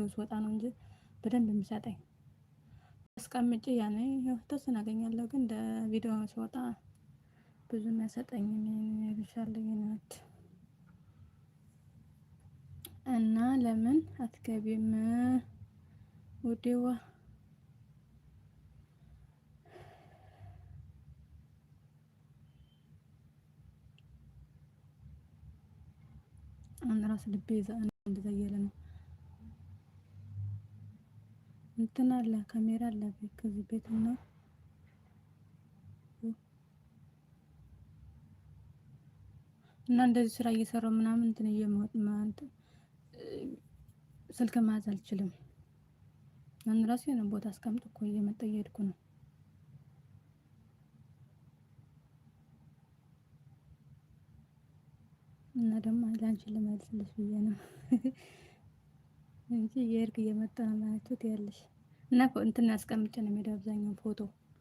ቪዲዮ ስወጣ ነው እንጂ በደንብ የሚሰጠኝ። አስቀምጬ ያኔ ተወሰነ አገኛለሁ፣ ግን እንደ ቪዲዮ ስወጣ ብዙ የሚያሰጠኝ ይሻል ናት። እና ለምን አትገቢም ውዴዋ? አሁን ራስ ልቤ እንደዛ እያለ ነው። እንትን አለ፣ ካሜራ አለ ከዚህ ቤት እና እንደዚህ ስራ እየሰራው ምናምን እንትን እየመጥ ስልክ መያዝ አልችልም። አሁን ራሱ የሆነ ቦታ አስቀምጥ እኮ እየመጣ እየሄድኩ ነው። እና ደግሞ ለአንቺ ልመልስልሽ ብዬ ነው እንጂ እየሄድክ እየመጣ ነው ማለት ያለሽ። እና እንትን አስቀምጬ ነው የምሄደው አብዛኛውን ፎቶ።